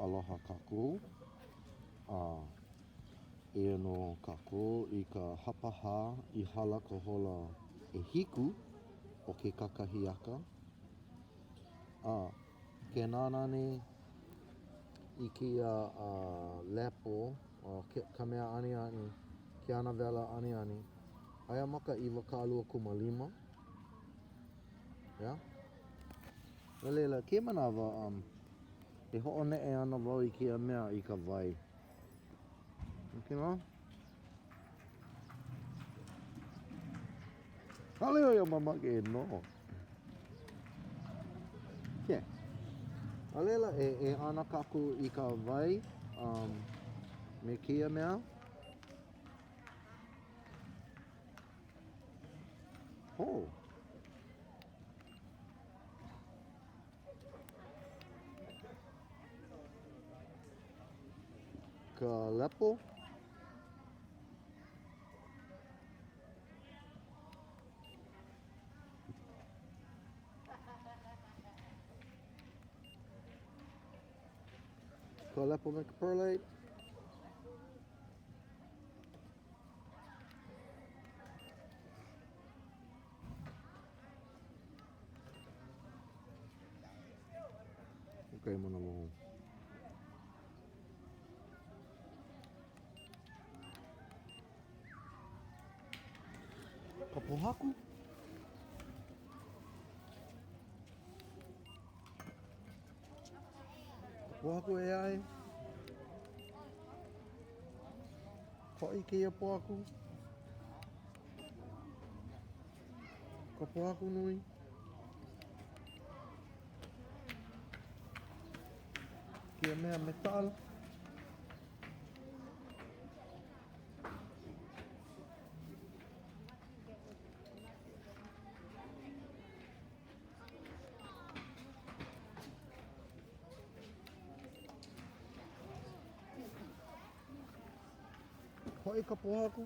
Aloha kākou. A eia nō kākou i ka hapahā i hala ka hola ʻehiku o ke kakahiaka. A ke nānā nei i kēia lepo, ka mea aniani, ke ana wela aniani, aia ma ka 25. Yeah? No laila, kēia manawa, um, e hoʻoneʻe ana wau i kēia mea i ka wai. Okay no? ʻAʻole ʻo ia mamake e noho. Okay. A laila, e, e ana kākou i ka wai um, me kēia mea. Oh. Ka lepo. Ka lepo me ka perlite. Okay, manawa hou. Ka pōhaku? Ka pōhaku e ai? Hoʻi kēia pōhaku? Ka pōhaku nui. Kēia mea metal. Hoʻi ka pōhaku.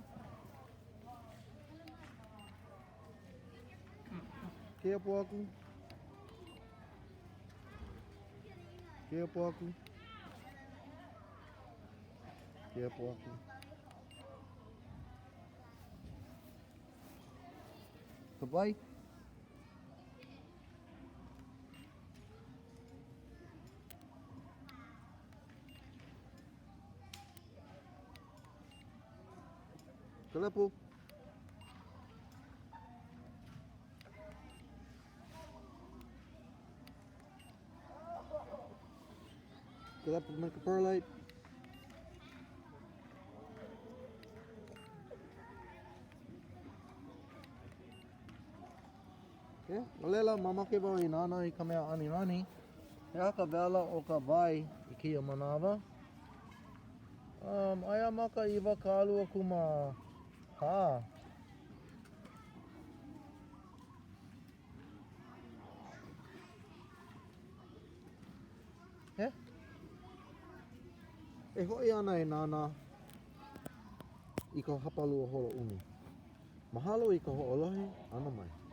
Kēia pōhaku. Kēia pōhaku. Kēia pōhaku. Ka wai. Ka lepo. Ka lepo me ka perlite. Okay. No laila, mamake wau e nānā i ka mea aniani. He aha ka wela o ka wai i kēia manawa? Um, aia ma ka 24. He? E hoʻi ana e nānā i ka hapalua holo ʻumi. Mahalo i ka hoʻolohe ʻana mai.